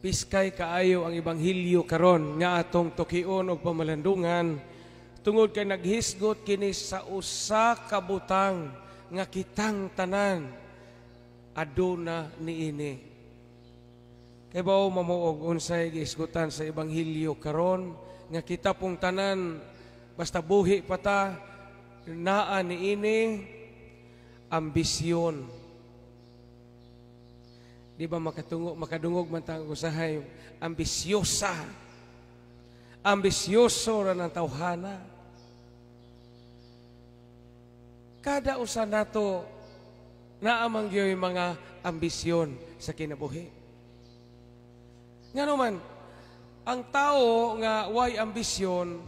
Piskay kaayo ang Ebanghelyo karon nga atong tukion og pamalandungan tungod kay naghisgot kini sa usa ka butang nga kitang tanan aduna niini. Kay bao mo og unsay gihisgutan sa Ebanghelyo karon nga kita pong tanan, basta buhi pa ta, naa niini? Ambisyon. Di ba makatungo, makadungog man tang usahay, ambisyosa? Ambisyoso ra ng tawhana. Kada usa nato naa man gyoy mga ambisyon sa kinabuhi. Ngano man, ang tao nga way ambisyon,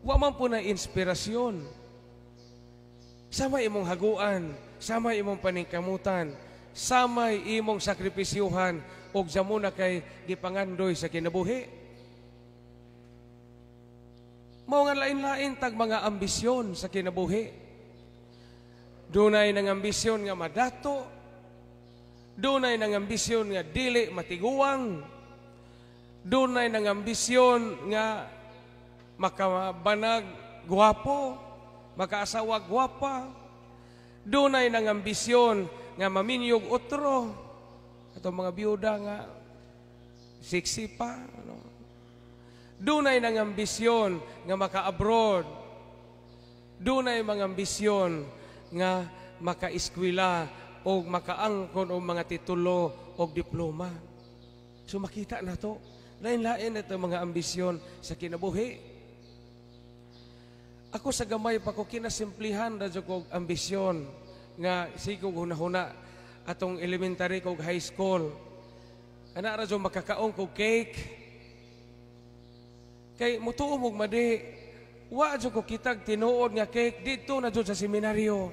wa man po na inspirasyon. Sama imong haguan, sama imong paningkamutan, samay imong sakripisyuhan og jamo na kay gipangandoy sa kinabuhi. Mao nga lain-lain tag mga ambisyon sa kinabuhi. Dunay nang ambisyon nga madato, dunay nang ambisyon nga dili matiguang, dunay nang ambisyon nga makabanag guwapo, makaasawa gwapa, dunay nang ambisyon nga maminyog otro, atong mga biyuda nga sexy pa, ano. Dunay nang ambisyon nga maka-abroad, dunay mga ambisyon nga makaeskwela o makaangkon og mga titulo o diploma. So makita na to, lain-lain ito mga ambisyon sa kinabuhi. Ako sa gamay pa ko, kinasimplihan ra jud kog ambisyon nga sige kog hunahuna atong elementary kog high school. Kana ra jud, makakaon kog cake. Kay mutuo mog madi, wa jud ko kitag tinuod nga cake didto na jud sa seminaryo.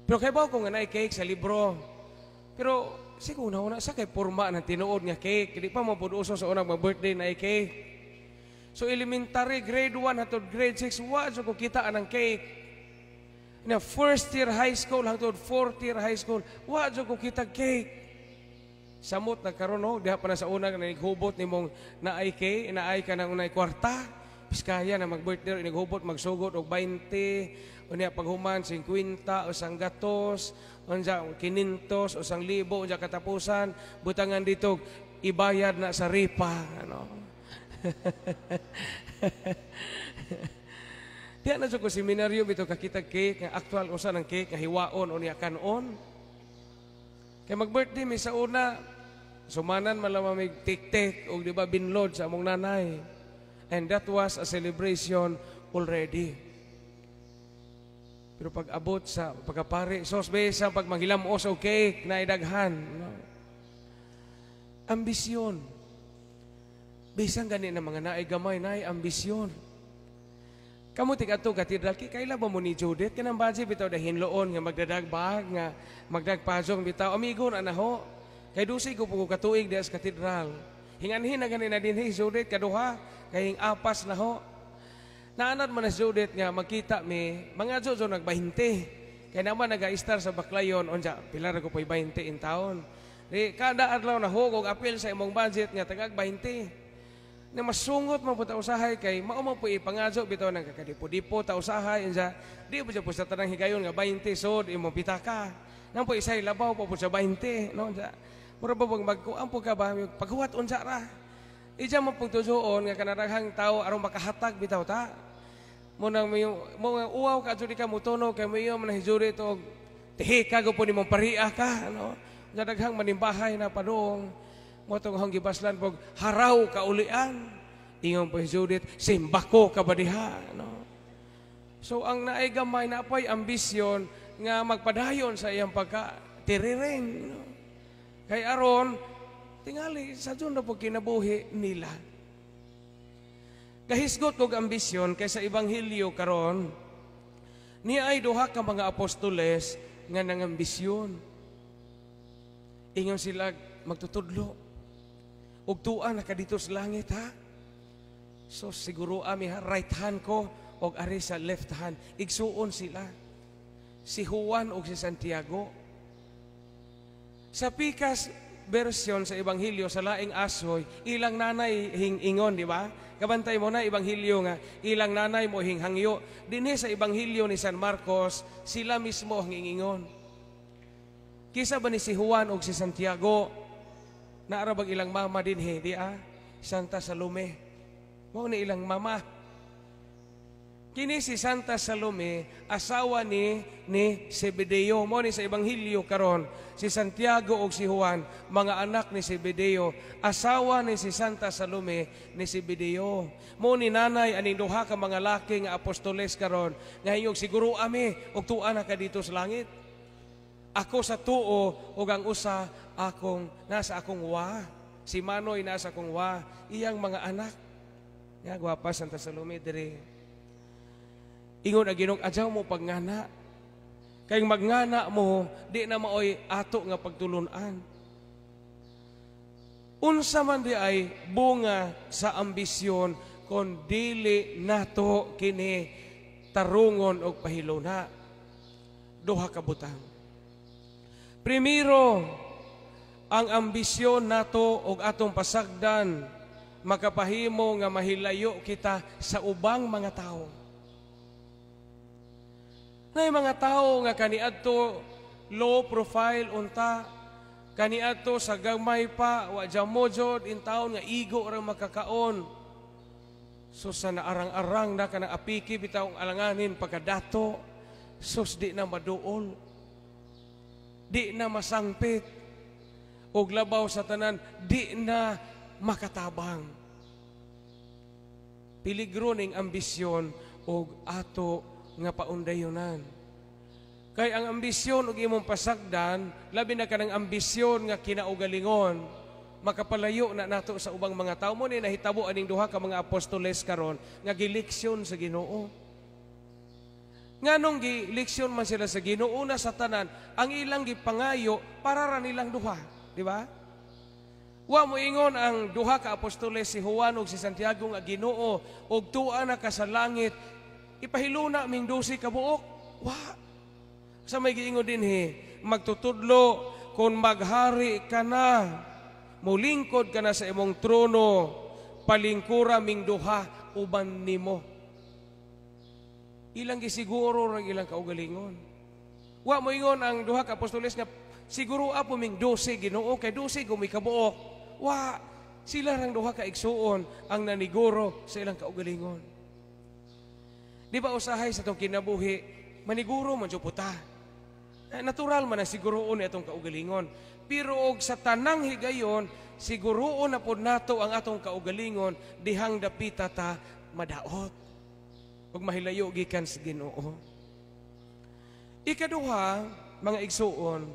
Pero kay ko nga naay cake sa libro. Pero siguro na una sa kay porma ng tinuod nga cake. Di pa mo pud uso sa unang mga birthday na cake. So elementary, grade 1 hangtod grade 6, wa jud ko kita anang cake. Na first year high school hangtod fourth year high school, wa jud ko kita cake. Samot na karon, no, diha pa na sa una nga naghubot nimong naay cake, naay ka nang unay kwarta. Piskaya na mag-birthday, naghubot magsugod og 20, unya paghuman 50 o 100, unsa 500 o 1,000, unsa katapusan butangan dito, ibayad na sa ripa, ano. Diya na ko seminaryo bito kakita cake nga actual, usa ng cake nga hiwaon unya kanon. Kay mag-birthday mi sa una, sumanan man lang mig tik-tik og, di ba, binlod sa among nanay. And that was a celebration already. Pero pag abot sa pagkapari, sos besa pag manghilamos og cake na idaghan. No? Ambisyon. Bisan gani na mga naay gamay, naay ambisyon. Kamo tig ato katedral, kay kaila ba mo ni Judith kanang budget bitaw dahinloon nga magdadagbag nga magdagpajong bitaw amigo na naho. Kay dusay ko po katuig diha sa katedral. Hinganhin na gani na dinhi Judith kaduha kay hing apas na ho. Naanad man na si Judith nga magkita mi mga jojo nagbahinte. Kay naman naga-star sa Baclayon, unsa pila ra ko po'y 20 in taon. Di kada adlaw na hugog apil sa imong budget nga tagag 20 na masungot man po ta usahay kay mao man po ipangadyo bitaw ng kakadipo-dipo ta usahay, unsa di po siya po sa tanang higayon nga 20 sod imong pitaka nang po isay labaw po po sa 20, no? Unsa mura ba bang magkuan po ka ba, paghuwat unsa ra ija mo pong tujuon nga kanaraghang tao aron makahatag bitaw ta mo nang mo nga uwaw ka jud ka mutunog kay mo iyo man hijuri to tihi ka po nimong paria ka, no? Unsa daghang manimbahay na padung mo tong hong gibaslan pog haraw kaulian. Ingon po si Judith, simbako ka ba diha, no? So ang naay gamay na pa'y ambisyon nga magpadayon sa iyang pagka tiriring, no? Kay aron tingali sa dyan na po kinabuhi nila. Kahisgot kog ambisyon kay sa Ebanghelyo karon niya ay duha ka mga apostoles nga nangambisyon. Ingon sila magtutudlo. Ug tuwa na ka dito sa langit, ha. So siguro ami ha, right hand ko og ari sa left hand. Igsuon sila. Si Juan ug si Santiago. Sa pikas version sa Ebanghelyo sa laing asoy, ilang nanay hingingon, di ba? Kabantay mo na Ebanghelyo nga ilang nanay mo hinghangyo. Dinhi sa Ebanghelyo ni San Marcos, sila mismo ang ingingon. Kisa ba ni si Juan og si Santiago? Naara bag ilang mama dinhi, di ah? Santa Salome. Mao ni ilang mama. Kini si Santa Salome, asawa ni Zebedeo. Mo ni sa Ebanghelyo karon, si Santiago ug si Juan, mga anak ni Zebedeo, asawa ni si Santa Salome ni Zebedeo. Mo ni nanay aning duha ka mga laki nga apostoles karon, nga hingog siguro ami og tuwa na ka dito sa langit. Ako sa tuo ug ang usa akong nasa akong wa. Si Manoy nasa akong wa, iyang mga anak. Nga gwapa Santa Salome dire. Ingon ang Ginoo, adyaw mo pagngana. Kay magngana mo, di na maoy ato nga pagtulunan. Unsa man di ay bunga sa ambisyon kon dili nato kini tarungon og pahiluna? Duha ka butang. Primero, ang ambisyon nato og atong pasagdan makapahimo nga mahilayo kita sa ubang mga tao. Nay mga tao nga kaniadto low profile unta, kaniadto sa gamay pa, wa jamo jud in taon nga igo ra makakaon. So sa naarang-arang na kanang apiki bitaw ang alanganin pagkadato, sus, di na maduol. Di na masangpit. Og labaw sa tanan, di na makatabang. Peligro ning ambisyon og ato nga paundayonan. Kay ang ambisyon ug imong pasagdan, labi na kanang ambisyon nga kinaugalingon, makapalayo na nato sa ubang mga tao. Mo ni nahitabo aning duha ka mga apostoles karon nga gileksyon sa Ginoo. Nganong gileksyon man sila sa Ginoo? Una sa tanan, ang ilang gipangayo para ra nilang duha, di ba? Wa mo ingon ang duha ka apostoles, si Juan ug si Santiago, nga, "Ginoo, og tua na ka sa langit, ipahiluna ming 12 ka buok." Wa. Sa may giingon dinhi, magtutudlo, kung maghari ka na, mulingkod ka na sa imong trono, palingkura ming duha uban nimo. Ilang gisiguro rang ilang kaugalingon. Wa mo ingon ang duha ka apostoles nga siguro apo ming 12, Ginoo, kay 12 gumi kabuok. Wa, sila rang duha ka igsuon ang naniguro sa ilang kaugalingon. Di ba usahay sa itong kinabuhi, maniguro man jud puta. Eh, natural man ang siguroon ni atong kaugalingon. Pero og sa tanang higayon, siguroon na pod nato ang atong kaugalingon dihang dapita ta madaot ug mahilayo gikan sa Ginoo. Ikaduha, mga igsuon,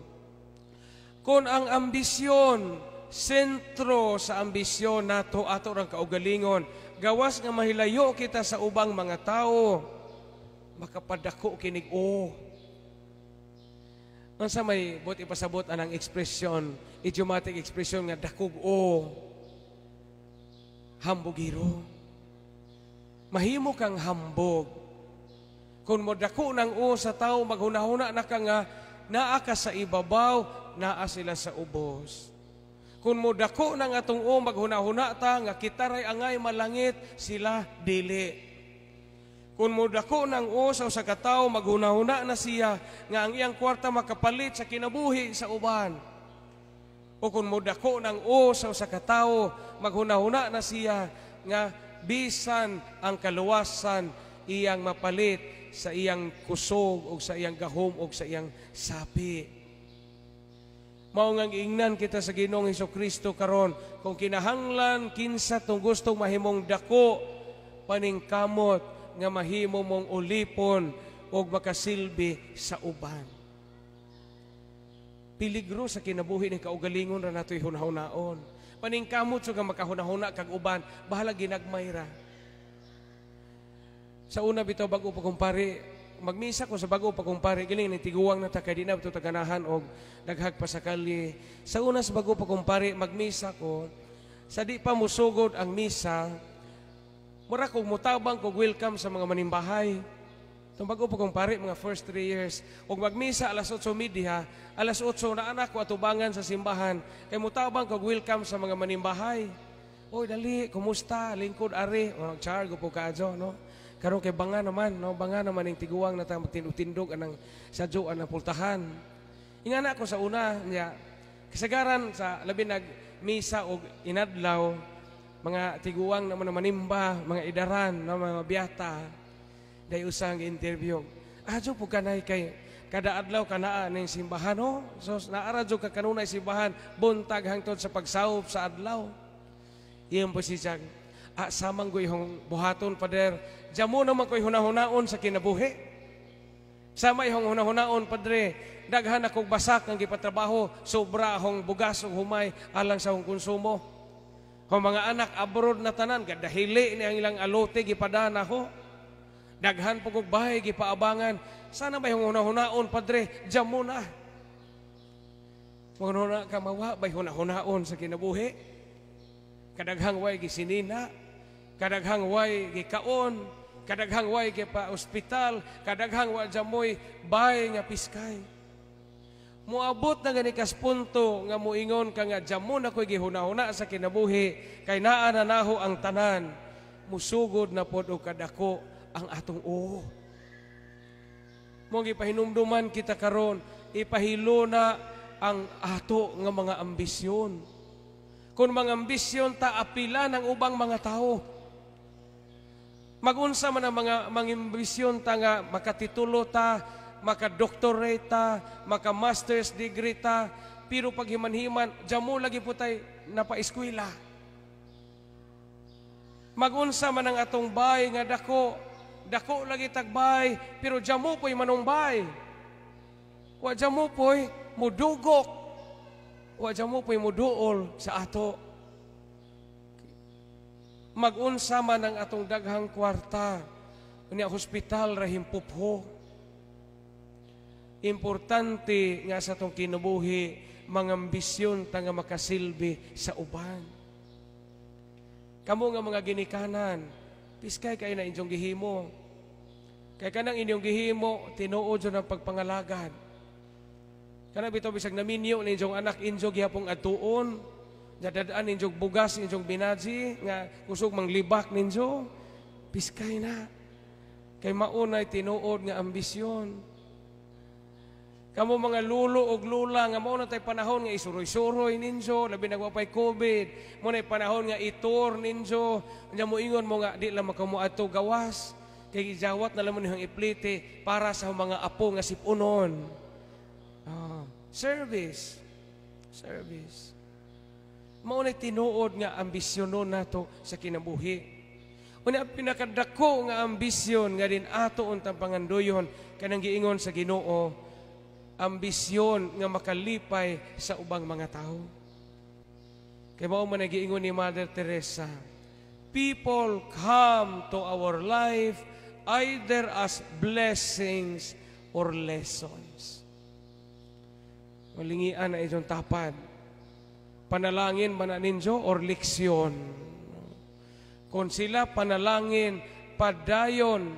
kung ang ambisyon, sentro sa ambisyon nato ato rang kaugalingon, gawas nga mahilayo kita sa ubang mga tao, makapadako kinig o. Unsa may buot ipasabot anang ekspresyon, idiomatic expression nga dakog o? Hambugiro. Mahimo kang hambog. Kung mo dako ng o sa tao, maghunahuna na ka nga naa ka sa ibabaw, naa sila sa ubos. Kung mo dako ng atong o, maghunahuna ta nga kita ray angay malangit, sila dili. Kung mo dako ng o sa usa ka tawo, maghunahuna na siya nga ang iyang kwarta makapalit sa kinabuhi sa uban. O kung mo dako ng o sa usa ka tawo, maghunahuna na siya nga bisan ang kaluwasan iyang mapalit sa iyang kusog o sa iyang gahom o sa iyang sapi. Mao nga giingnan kita sa Ginoong Kristo karon, kung kinahanglan kinsa tong gustong mahimong dako, paningkamot nga mahimo mong ulipon og makasilbi sa uban. Peligro sa kinabuhi ng kaugalingon ra nato'y hunahunaon. Paningkamot so nga makahunahuna kag uban, bahala ginagmay ra. Sa una bitaw, bago pa kong pari, magmisa ko sa bago pa kong pari, galing ni tiguang na ta kay di na bitaw taganahan og daghag pa sa kalye. Sa una sa bago pa kong pari, magmisa ko, sa di pa musugod ang misa, mura kog mutabang kog welcome sa mga manimbahay. Itong bago po kong pari, mga first 3 years, ug magmisa alas 8:30, alas 8 na anak ko atubangan sa simbahan, kay mutabang kog welcome sa mga manimbahay. "Oy, dali, kumusta? Lingkod ari." O, char po kaadyo, no? Karon kay banga naman, no? Banga naman ning tiguang na ta magtindog-tindog anang sadyo anang pultahan. Ingana ko sa una niya, kasagaran sa labi nag misa og inadlaw, mga tiguang naman na manimba, mga idaran, no, mga biyata, day usang interview. "Adyo po kanay kay kada adlaw kanaa ning simbahan, no? So naara jud ka kanunay simbahan buntag hangtod sa pagsawop sa adlaw." Iyon po si Jack. "Ah, samang ko ihong buhaton, Pader. Jamo naman ko hunahunaon sa kinabuhi. Sama ihong hunahunaon, Padre. Daghan akong basak ang gipatrabaho, sobra akong bugas ug humay alang sa akong konsumo. Kung mga anak abroad na tanan, gadahili ni ang ilang alote gipadana ko. Daghan po kog bahay gipaabangan. Sana ba yung hunahunaon, Padre? Jamo na. Mga ka mawa bay hunahunaon sa kinabuhi. Kadaghang way gisinina, kadaghang way gikaon, kadaghang way gipa ospital, kadaghang wa jamoy bay nga piskay. Moabot na gani kas punto nga moingon ka nga jamo na ko'y gihunahuna sa kinabuhi kay naa na naho ang tanan, musugod na pod og kadako ang atong oo. Mo gipahinumduman kita karon, ipahilo na ang ato nga mga ambisyon. Kung mga ambisyon ta, apila ng ubang mga tao. Magunsa man ang mga ambisyon ta nga makatitulo ta, maka-doctorate ta, maka-master's degree ta, pero pag himan-himan, jamo lagi po tay napa-eskwela. Magunsa man ang atong bay nga dako, dako lagi tagbay, pero jamo po'y manumbay. Wa jamo po'y mudugok. Wa jamo po'y muduol sa ato. Magunsa man ang atong daghang kwarta, unya hospital ra himpupho. Importante nga sa atong kinabuhi, mangambisyon ta nga makasilbi sa uban. Kamo nga mga ginikanan, piskay kay na inyong gihimo. Kay kanang inyong gihimo, tinuod jud ang pagpangalagad. Kana bitaw bisag naminyo ninyong anak, inyo gihapong atuon, nadadaan ninyong bugas, inyong binaji, nga kusog manglibak ninyo, piskay na. Kay maunay tinuod nga ambisyon. Kamo mga lulo og lula nga mao na tay panahon nga isuroy-suroy ninyo, labi na pay COVID, mo na panahon nga itur ninyo, nya moingon mo nga di lang makamuadto gawas, kay gijawat na lang mo niyang iplite para sa mga apo nga sipunon. Ah, service. Service. Mao na tinuod nga ambisyonon nato sa kinabuhi. Una, pinakadako nga ambisyon nga din ato untang pangandoyon kanang giingon sa Ginoo, ambisyon nga makalipay sa ubang mga tao. Kay mao man giingon ni Mother Teresa, "People come to our life either as blessings or lessons." Malingian na inyong tapad. Panalangin ba na ninyo or leksyon? Kung sila panalangin, padayon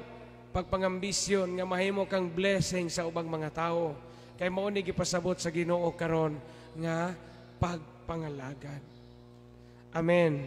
pagpangambisyon nga mahimo kang blessing sa ubang mga tao. Kay mao ni gipasabot sa Ginoo karon nga pagpangalagad. Amen.